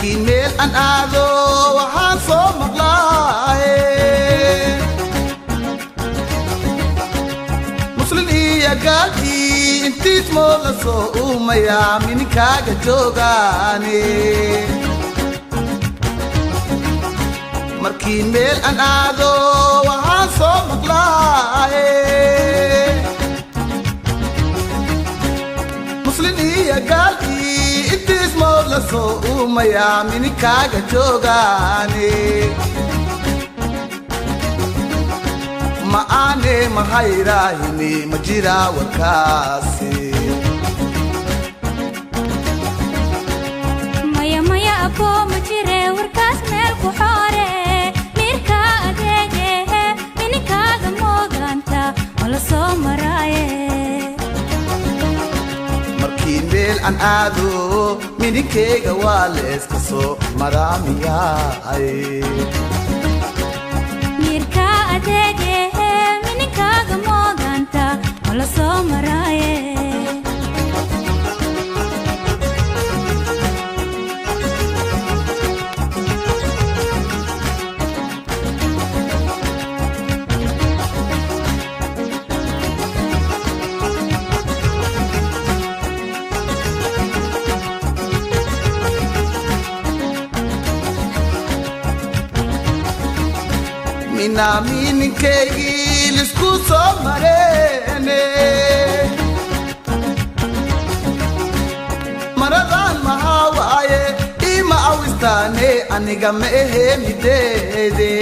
Markii meel aan aado waxaan soo maqlaaye Muslin iyo gaalkii intiis mood la soo uumayaa mininkaaga joogaane. Markii meel aan aado waxaan soo maqlaaye Muslin iyo gaalkii intiis mood la soo uumayaa mininkaaga joogaane. Ma aane mahayraahini ma jira warkaasi. Maya maya abbo ma jire warkaas meel ku xoore mirka adeegehe mininkaaga moogaanta oo la soo maraaye. Markii meel aan aado mininkeyga waa layska soo maraamiyaay. Mirka adeegehe mininkaaga moogaanta oo la soo maraaye. Minaa mininkeygii lisku soo mareene maradan maxaa waaye ima awistaane aniga ma ahe mideede.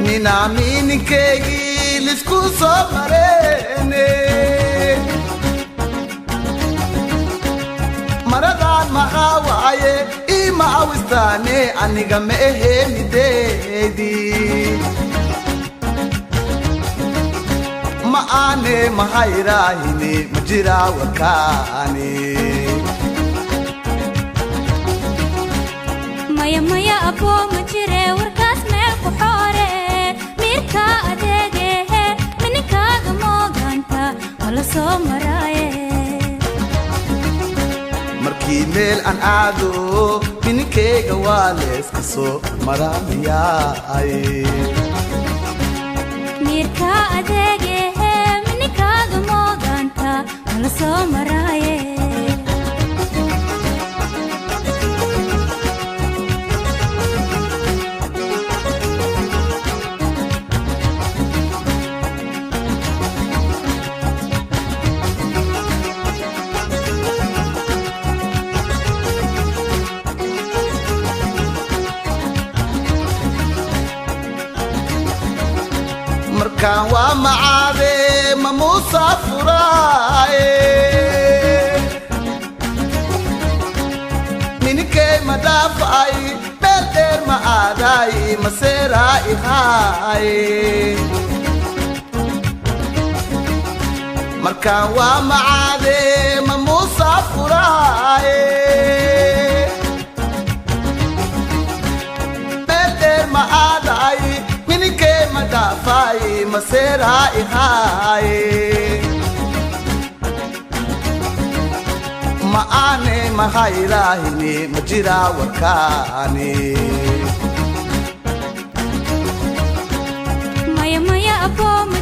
Minaa mininkeygii lisku soo mareene maradan maxaa waaye ima awistaane aniga ma ahe mideedi. Ma aane mahayraahini ma jira warkaani. Maya maya abbo ma jire warkaas meel ku xoore mirka adeegehe mininkaaga moogaanta oo la soo maraaye. Markii meel aan aado mininkeyga waa layska soo maraamiyaay. Mirka adeegehe mininkaaga moogaanta oo la soo maraaye. Markaan waa macaade ma musaafuraaye mininkey ma dhaafay meel dheer ma aadaay maseeraa ihaaye. Markaan waa macaade ma musaafuraaye meel dheer ma aadaay mininkey ma dhaafay maseeraa ihaaye. Ma aane mahayraahini ma jira warkaani. Maya maya abbo ma